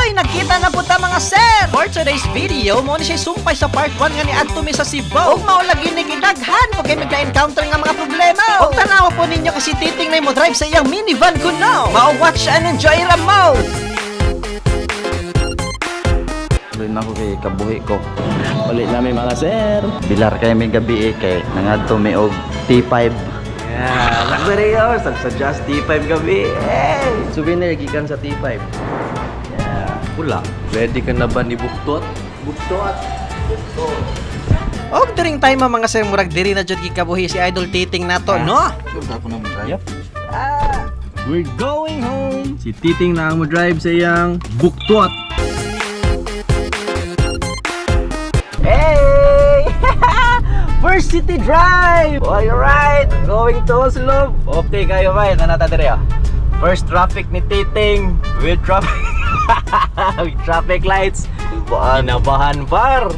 Hoy, nagkita na po ta, mga sir! For today's video, mo ni siya sumpay sa part 1 nga niadto mi sa Cebu. Ug mao lagi ni gidaghan po kay na-encounter nga mga problema. Ug tanawa po ninyo kasi Titing na mo drive sa iyang minivan kuno. Mao watch and enjoy ra mo! Tuloy na ako kay kabuhi ko. Ulit namin, mga sir. Bilar kay may gabi eh kay nangadto mi og T5. Yeah, luxury hours. Sa just T5 gabi. Hey! Souvenir gikan sa T5. Yeah. Pula. Ready ka na ba ni Buktot? Buktot. Og during time, mga sir, murag diri na jud gikabuhi si Idol Titing nato, no? Yep. We're going home. Si Titing na ang mo drive sa iyang Buktot. Hey! First city drive! Alright! Going to Oslo. Okay kayo ba? Nanata dire ah. First traffic ni Titing with traffic with traffic lights. Kinabahan, par.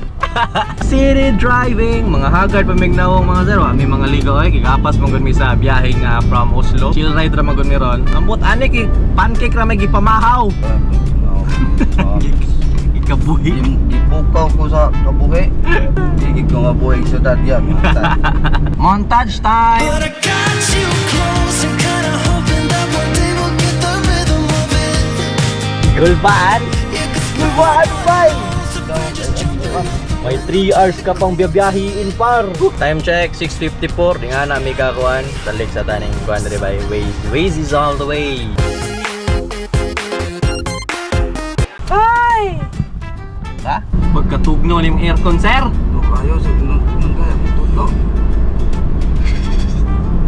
City driving, mga haggard pa mignawong, mga sir. Wa mi mga ligaw ay gigapas man gud mi sa biyahe nga from Oslo. Chill ride ra man gud mi ron. Ambot ani kay pancake ra may gipamahaw. Ikabuhi. Gipukaw ko sa kabuhi. Gigig ko nga buhi syudad ya. Montage time. But I got you close and kinda hoping that one day we'll get the rhythm of it. Gulbaan. Yeah, 'cause Gulbaan bye. the bridges jumping. May 3 hours ka pang biyabiyahiin, par. Time check, 6:54. Di nga na mi kakuan. Talik sa taning kuan diri by Waze. Waze is all the way. Hi! Ha? Pagkatugno ni aircon, sir. Kayo sa nung kaya tutlo.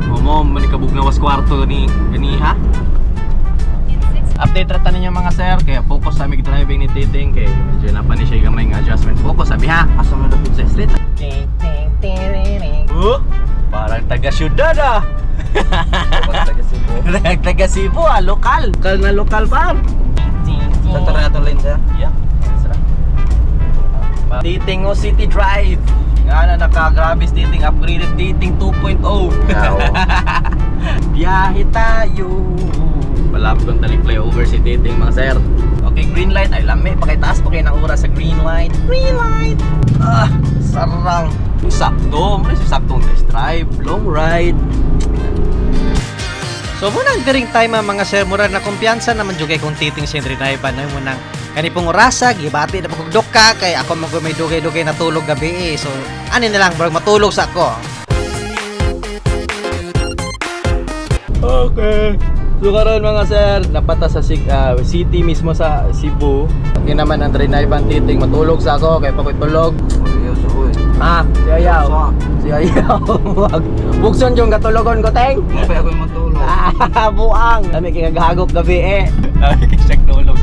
Momo, man kabugnawas kwarto ni ganiha. Update ra ta ninyo, mga sir, kaya focus sa mig driving ni Titing kay medyo na pa ni siya gamay nga adjustment. Focus sabi ha. Asa man dapat Sa street. Oh, parang taga syudad ah. taga Cebu. Taga Cebu ah, lokal. Lokal na lokal, par. Sa tara na itong lane sir. Yeah. Sarap. Titing o City Drive. Nga na nakagrabe si Titing, upgraded Titing 2.0. Yeah, oo. Biyahe tayo. Malapit kong talik flyover si Titing, mga sir. Okay, green light. Ay, lami. Pakitaas pa kayo ng oras sa green light. Green light! Ah, sarang. Sakto. Muna si saktong test drive. Long ride. So munang diring time, mga sir, murag na kumpiyansa naman jud kay kung Titing siyang drive no munang kani pong orasa gibati na pag ka kay ako man may dugay-dugay natulog gabi eh. So ani na lang murag matulog sa ako. Okay. So karon, mga sir, napata sa city mismo sa Cebu. Okay naman ang drive ang Titing, matulog sa ako kay pakoy tulog. Ayaw sa uy. Ah, si Ayaw. Si Ayaw. Wag. Bukson yung katulogon ko, Teng. Mapay ako yung matulog. Ah, buang. Lami kay gagahagok gabi eh. Lami kay siya tulog.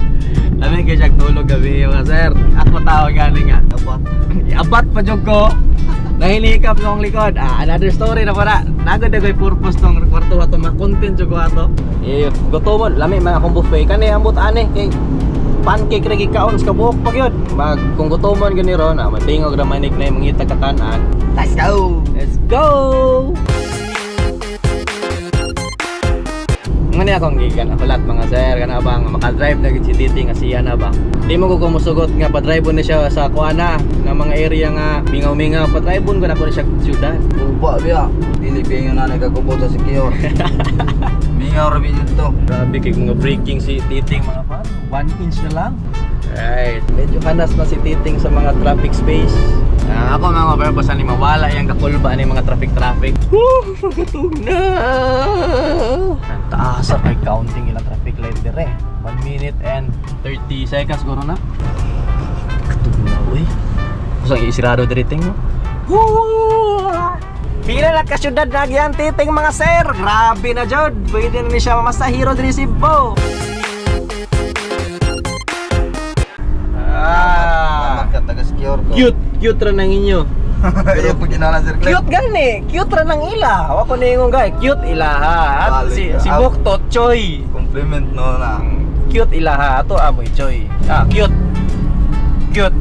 Lami kay siya tulog gabi, mga sir. Ako tao gani nga. Dapat. Iabat pa jud ko. Nahinikap sa akong likod. Ah, another story na para. Nagod na ko'y purpose tong kwarto ato ma-content jud ko ato. Eh, gutomon, lami mga akong buffet kani ambot ani kay pancake ra gikaon sa kabuok pa gyud. Mag kung gutomon gani ron, ah, matingog ra manig na yung mangita katanan. Let's go! Let's go! Ngani akong gikan ako lahat, mga sir, kana ba nga makadrive na gid si Titi nga siya na ba. Di mo ko kumusugot nga padrive ni siya sa kuana nga mga area nga mingaw-mingaw, padrive ko na ko ni siya syudad. Uba biya. Dili biya yung nanay kagubot sa secure. Mingaw ra biya dito. Grabe kay mga braking si Titing, mga par. 1 inch na lang. Right. Medyo kanas na si Titing sa mga traffic space. Ah, ako mga purpose ni mawala yung kakulba ni mga traffic traffic. Woo, magatog na. Ang taas sa kay counting ilang traffic light dire. 1 minute and 30 seconds guro na. Katog na uy. Gusto ang isirado dire, Ting mo. Woo! Pila na kasyudad na yan, Titing, mga sir. Grabe na jud. Pwede na ni siya mamasahiro diri Cebu. Ah. Salamat ka taga secure ko. Cute, cute ra nang inyo. Ayaw pag ginalan sir Clef. Cute gani, cute ra nang ila. Wa ko niingon gay, cute ila ha. At Balik si ka. si Buktot Choy. Compliment no na. Cute ila ha, ato amoy Choy. Ah, cute. Cute.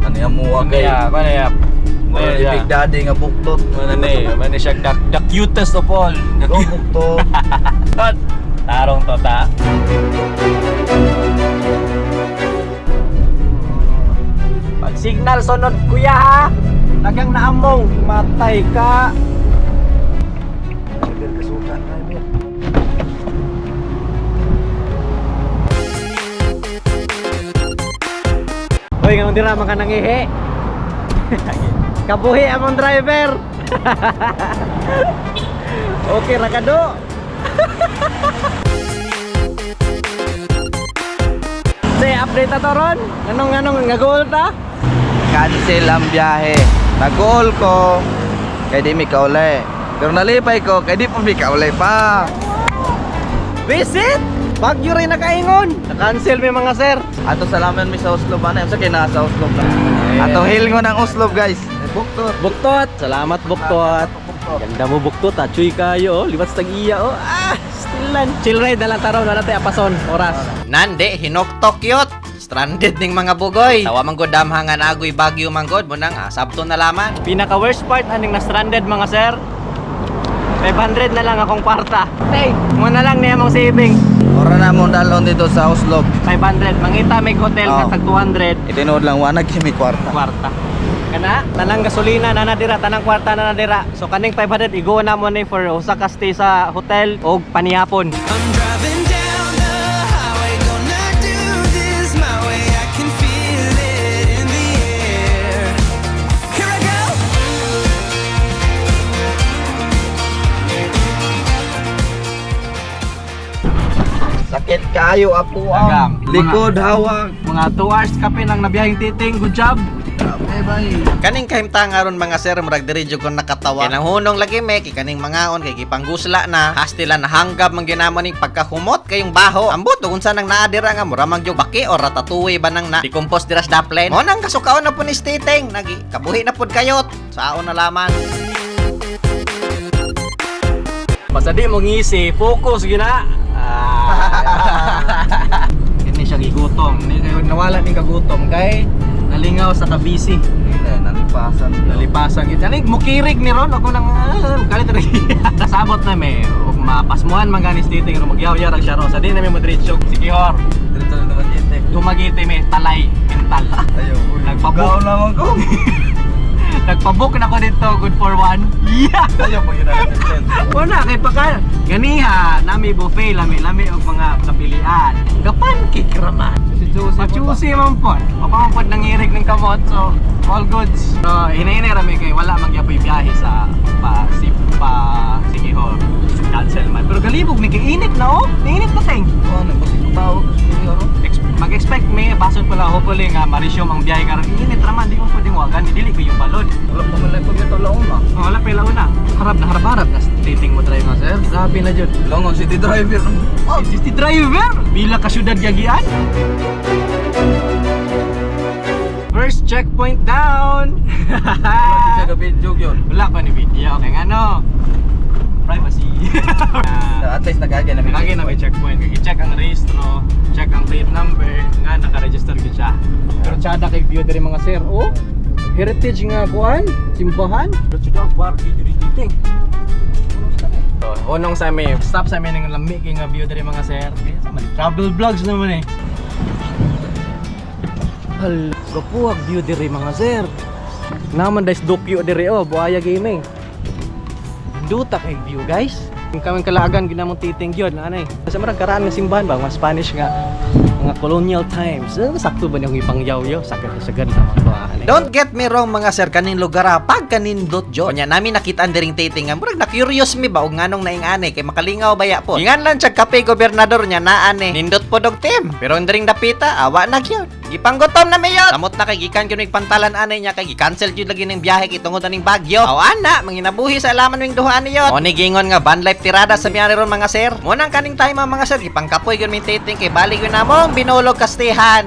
Ano yung muwa kay? Kaya, ano ya? Mura ni Big Daddy nga buktot. Ano na eh, ano siya, the cutest of all. The Go buktot. Tarong to ta. Total sunod kuya ha. Dagang naamong matay ka. Driver, kasukan, driver. Hoy, nganong dira man ka nangihi? Kabuhi among driver. Okay ra ka do. Say, update na to ron. Anong anong nga goal ta? Cancel ang biyahe. Nag-goal ko, kay di mi kauli. Pero nalipay ko, kay di pa mi kauli pa. Visit! Bagyo rin nakaingon. Na-cancel mi mga sir. Ato salaman mi sa Oslo ba na? Sa kay nasa Oslo na. Ato hilngon ang Oslo, guys. Buktot. Buktot! Salamat, Buktot. Ganda mo, Buktot. Ha? Chuy kayo, oh. Libat sa tag-iya, oh. Ah, still lan. Chill ride na lang taraw na natin apason. Oras. Nande, hinoktok yot. Stranded ning mga bugoy. Tawa man gud damhangan agoy Bagyo man gud mo nang sabto na laman. Pinaka worst part aning na-stranded mga sir. 500 na lang akong kwarta. Hey, mo na lang niya mong savings. Ora na mong dalon dito sa Oslo. 500. Mangita may hotel nga Oh. tag 200 Itinuod lang wala kimi kwarta. Kwarta. Kana, tanang gasolina na nadira, tanang kwarta na nadira. So kaning 500 igo na mo ni for usa ka stay sa hotel og panihapon. I'm driving down the highway, gonna do this my way. I can feel it in the air. Here I go. Sakit kayo apo Agam. ang likod hawak. Mga 2 hours kape nang nabiyahing titing. Good job. Grabe bay. Kaning kahimtang aron mga sir murag diri jud kon nakatawa. Kay nanghunong lagi me kay kaning mangaon kay gipanggusla na hastila na hanggab man ginamo ning pagkahumot kayong baho. Ambot ug unsa nang naa dira nga mura man gyud baki or ratatouille ba nang na decompose dira sa daplen. Mo nang kasukaon na po ni Titing nagi kabuhi na pud kayot. Saon na laman. Basta di mo ngisi, focus gina. Ah. Kini siya gigutom. Ni kayo nawala ni kagutom kay nalingaw sa kabisi. Hindi, nalipasan. Nalipasan gid. Ani mukirig ni ron ako nang kalit rin. Nasabot na me ug mapasmuhan man gani titing ro magyaw-yaw ra siya ro. Sa di na me modiretso sige hor. Dito na naman yun eh. Dumagiti me talay mental. Ayaw. Uy. Nagpabook. Gaw naman ko. Nagpabook na ko dito good for one. Yeah. Ayaw po yun na. Wala kay paka ganiha nami buffet lami lami og mga kapilian. Gapancake raman. Si Josie. Pachusi man pod. Papa man pod nangirig ng kamot so all goods. So hinay rami kay wala man gyapoy biyahe sa pa si pa Sikihor. Cancel man. Pero galibog may kainit na oh. Niinit na ting. Ano, basig tawag. Mag-expect may bason pala hopefully nga ma-resume ang biyahe karon. Init raman di mo pwedeng wagan dili ko yung balod. Wala pa man lang pag launa. Oh, wala pa una. Harap na harap harap na titing mo drive nga sir. Grabe na jud. Longon city driver. Oh, city driver! Bila ka syudad gagian. First checkpoint down! Wala siya video yun. Wala pa ni video. Kaya nga no, privacy. At least nagagay na may Lagi na may checkpoint. Kaya i-check ang registro, check ang plate number, nga naka-register gyud siya. Pero tsada kay view diri mga sir. Oh, heritage nga kuan, simbahan. Pero tsada bar diri dito. So, unong sa amin, stop sa amin ng lami kay nga view diri mga sir. Kaya sa man travel vlogs naman eh. Hal, gapuag view diri mga sir. Naman dais dokyo diri oh, Buaya Gaming. Duta kay view guys. Yung kaming kalagan ginamong titing gyud na anay. Sa marag karaan nga simbahan ba mga Spanish nga mga colonial times. Eh, sakto ba niyang ipangyaw-yaw? Sagad na sagad na mga tuwahan eh. Don't get me wrong mga sir, kaning lugar ha, pag kanindot jo. Nya namin nakita ang diring titing nga murag na curious mi ba og nganong naing ane kay makalingaw baya po. Ingan lang siya kape gobernador nya naan eh. Nindot po dog team. Pero ang diring dapita awa na gyud. Gipanggutom na mayor. Samot na kay gikan gyud mig pantalan anay niya kay gi-cancel gyud lagi ning biyahe kay tungod aning Bagyo. Aw ana, manginabuhi sa alaman wing duha niyo. Mo ni gingon nga van life tirada sa miyari ron mga sir. Mo nang kaning time mga sir gipangkapoy gyud mi titing kay balik gyud namong binulog kastihan.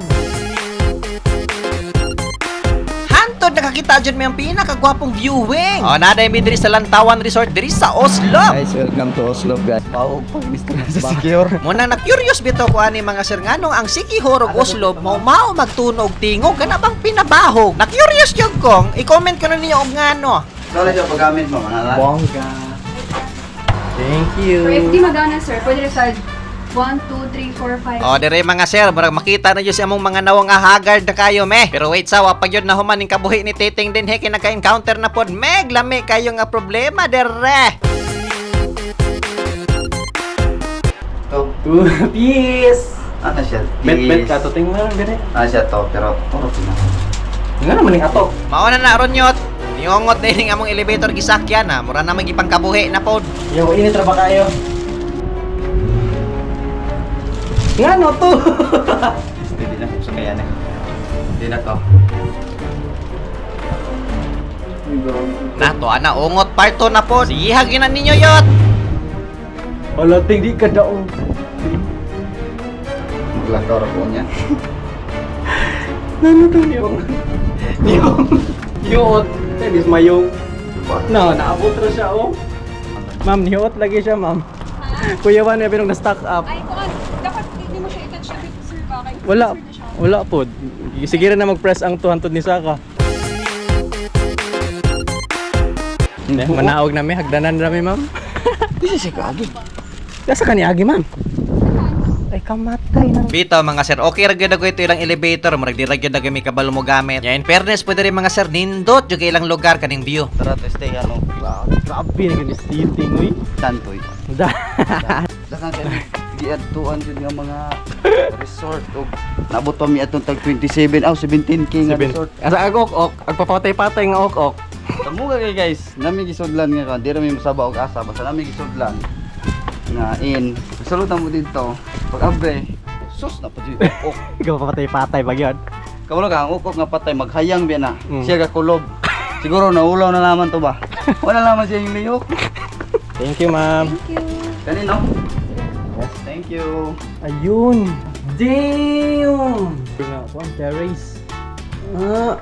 Hantod nakakita dyan may ang pinakagwapong viewing. O, naday mi diri sa Lantawan Resort diri sa Oslo. Guys, welcome to Oslo, guys. Pao pag sa secure. Muna na curious bitaw ko ani mga sir nganong ang Sikihor ug Oslo mao mao magtunog tingog kana bang pinabahog. Na curious jud kong i-comment ko na ninyo og ngano. Sorry sa paggamit mo, manala. Bongga. Thank you. For if di magana sir, pwede rin sa 1, 2, 3, 4, 5. O, dire mga sir, murag makita na jud sa among mga nawong nga haggard na kayo me. Pero wait sa, wa pa gyud na human ning kabuhi ni Titing din he, kay naka-encounter na pod meg lami kayo nga problema dire. To. Two piece. Ano siya? Bet bet ka to tingnan gani. Ano siya to? Pero puro na. Nga naman ning ato. Mao na na ron yot. Niongot na ning among elevator gisakyan ha, mura na magipangkabuhi na pod. Yo, init ra ba kayo? Nga no to. Hindi na. Sa kaya na. Hindi na to. Na to ana ungot part 2 na pod. Sige na ninyo yot. Wala ting di ka daong. Maglakaw ra po niya. Nano to niyong? Niyong. Niyoot. Tennis mayong. No, naabot ra siya oh. Ma'am, niyoot lagi siya, ma'am. Kuya Juan, pinong na-stock up. Ay, kuan. Dapat hindi mo siya i-touch na bit, sir, ba? Kay Wala. sir na siya. Wala po. Sige rin na mag-press ang 200 ni Saka. Hindi, manaog na mi, hagdanan na mi, ma'am. Di siya kaagi. Nasa kaniagi, ma'am. Ay, kamatay na. Bitaw mga sir, okay ra gyud ako ito ilang elevator, murag di ra gyud ako may kabalo mo gamit. Ya, in fairness pwede rin mga sir nindot jud kay ilang lugar kaning view. Tara, to stay ano. Grabe na ganyan seating, uy. Tantoy. Da. Dakan kay giadtuan jud nga mga resort og naabot pa mi atong tag 27 aw 17K nga resort. Asa ag ok-ok, agpapatay-patay nga ok-ok. Tamo ka kay guys, nami gisudlan nga kan, di ra mi mosaba og asa basta nami gisudlan nga in. Sulod na mo didto. Pag abre, sus na pa jud ok. Gapapatay-patay ba yun? Kabalo ka ang ok nga patay maghayang biya na. Siya ga kulob. Siguro naulaw na naman to ba. Wala naman siya yung lihok. Thank you, ma'am. Thank you. Kanino? Yes, thank you. Ayun. Damn! Nga, one terrace. Ah.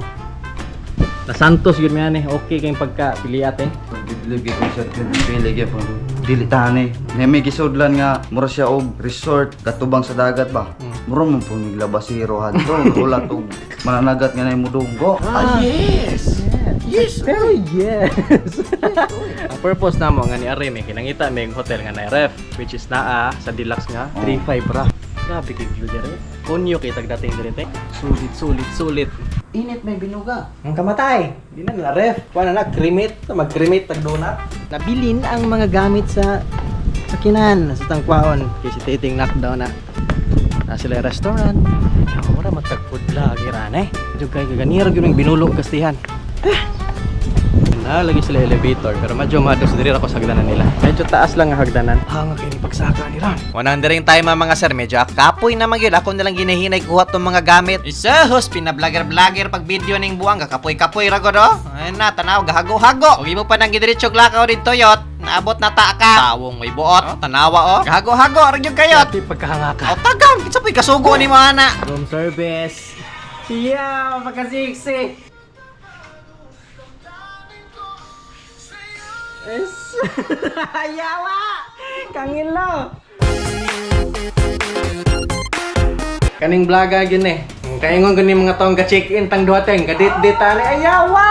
Na Santos yun nga eh. Okay kayong pagka pili ate. Pagbiblog ko siya pili gyud dili tani. Na may gisudlan nga mura siya og resort katubang sa dagat ba. Mura man po naglabasero hadto, wala tog mananagat nga nay mudunggo. Ah, yes. Yes! Pero yes! Ang purpose namo nga ni Ari may kinangita may hotel nga na ref which is naa sa deluxe nga 35 ra. Grabe kay view dire. Konyo kay tagdating dire te. Sulit sulit sulit. Init may binuga. Ang kamatay. Di na nila ref. Kuha na na cremate, mag-cremate tag donut. Nabilin ang mga gamit sa sakinan sa tangkwaon kay si Titing knockdown na. Na sila yung restaurant. Ako ora magtag food vlog ira eh. Jud kay gaganira gyud ang binulong kastihan. Na lagi sila elevator pero medyo mados diri ra ko sa hagdanan nila. Medyo taas lang ang hagdanan. Hanga kay ni pagsaka ni Ron. Wanang ring tayo mga sir, medyo kapoy na magyud ako nilang ginahinay kuha tong mga gamit. Isa host pina-vlogger-vlogger pag video ning buwang gakapoy-kapoy ra gud oh. Ay na tanaw gahago-hago. Ug imo pa nang gidiretso lakaw didto yot. Naabot na ta ka. Tawong may buot. Oh, tanawa oh. Gahago-hago ra gyud kayot. Dati pagkahanga ka. O tagam, kinsa po'y kasugo ni mo ana. Room service. Yeah, pagkasiksi. Es. Yawa! Kangilo! Kaning vlogger gin eh. Kaingon gani mga taong ka-check-in tang duha teng kadit-dit ani ayawa!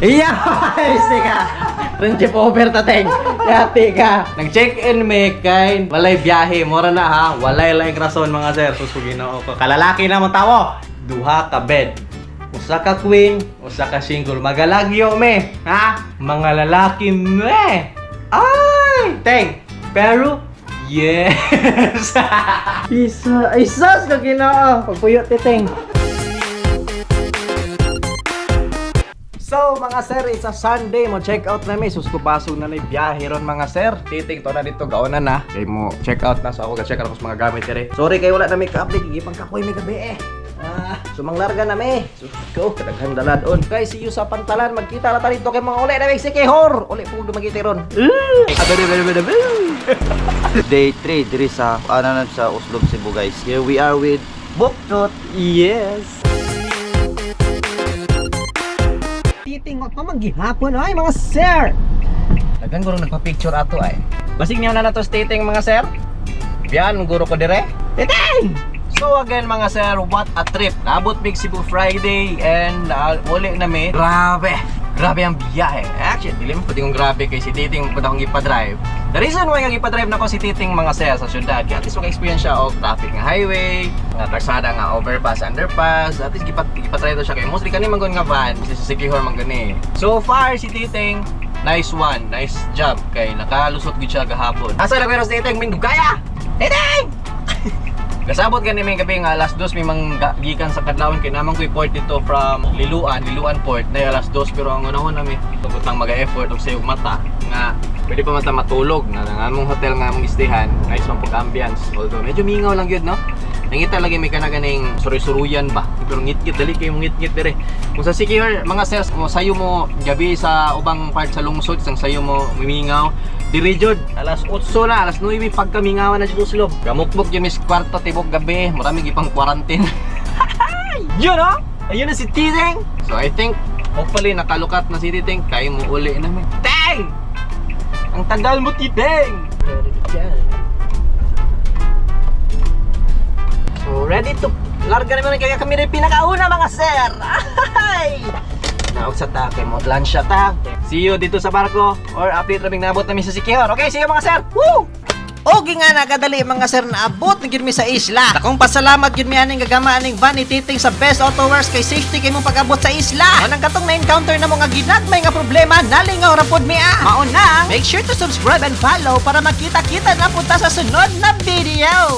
Iya, ka. Friendship over ta teng. Yati ka. Nag-check-in me kay walay biyahe, mora na ha. Walay laing rason mga sir. Sus ko Ginoo ko. Kalalaki na mo tawo. Duha ka bed. Usa ka queen, usa ka single. Magalagyo me, ha? Mga lalaki me. Ay, teng. Pero yes. Isa, isas ka Ginoo. Pagpuyo titeng. So mga sir, it's a Sunday. Mo check out na mi. Sus ko pasog na na biyahe ron mga sir. Titing to na dito gauna na. Kay mo check out na so ako ga check out ako sa mga gamit dire. Sorry kay wala na mi ka-update gipang kapoy mi gabi eh. Ah, sumanglarga na mi. Sus ko kadaghan daladon. Guys, see you sa pantalan. Magkita na ta dito kay mga uli na mi sige hor. Uli po dumagiti ron. Day 3 diri sa ana na sa Oslob Cebu guys. Here we are with Buktot. Yes. Titing pa man gihapon ay mga sir. Daghan guro nagpa-picture ato ay. Basig niyo na nato stating mga sir. Biyan guro ko dire. Titing! So again mga sir, what a trip. Naabot big Cebu Friday and uli na mi. Grabe. Grabe ang biyahe. Actually, dili mo pwede kong grabe kay si Titing pud akong gipa-drive. The reason why nga gipa-drive nako si Titing, mga sir, sa syudad, kay at least maka-experience siya og traffic nga highway, nga kalsada nga overpass, underpass. At least gipa-try to siya kay mostly kani man gud nga van, si Sikihor man gani. So far si Titing, nice one, nice job kay nakalusot gud siya gahapon. Asa na pero si Titing mindugaya? Titing! Gasabot gani may gabi nga alas 2 may mang gikan sa kadlawon kay naman ko'y port dito from Liloan, Liloan Port na alas 2, pero ang unahon nami tugot lang maga-effort og sayog mata nga pwede pa man ta matulog na ang among hotel nga among istihan. Nice man pag ambience, although medyo mingaw lang gyud, no? Nangita lagi may kana ganing suruy-suruyan ba, pero ngitngit, dali kay mo ngitngit dire. Kung sa Sikihor, mga sirs, mo sayo mo gabi sa ubang part sa lungsod, sang sayo mo mimingaw diri jud alas 8 na, alas 9 pagkamingawan na jud uslog. Gamukmok yun mis kwarto tibok gabi, marami gipang quarantine. Yun oh! Ayun na si Titing! So I think, hopefully nakalukat na si Titing, kaya mo uli namin. Teng! Ang tagal mo, Titing! So ready to larga naman kaya kami rin pinakauna, mga sir. Ay! Naog sa ta kay mo siya ta. See you dito sa barko or update raming nabot namin sa Sikihor. Okay, see you, mga sir! Woo! Ogi nga nagadali, mga sir, naabot na gyud mi sa isla. Akong pasalamat gyud mi aning gagama aning van ni Titing sa Best Auto Works kay safety kay mong pag-abot sa isla. Manang katong na-encounter na mo nga ginagmay nga problema, nalingaw ra pod mi ah. Mao na, make sure to subscribe and follow para makita-kita na punta sa sunod na video.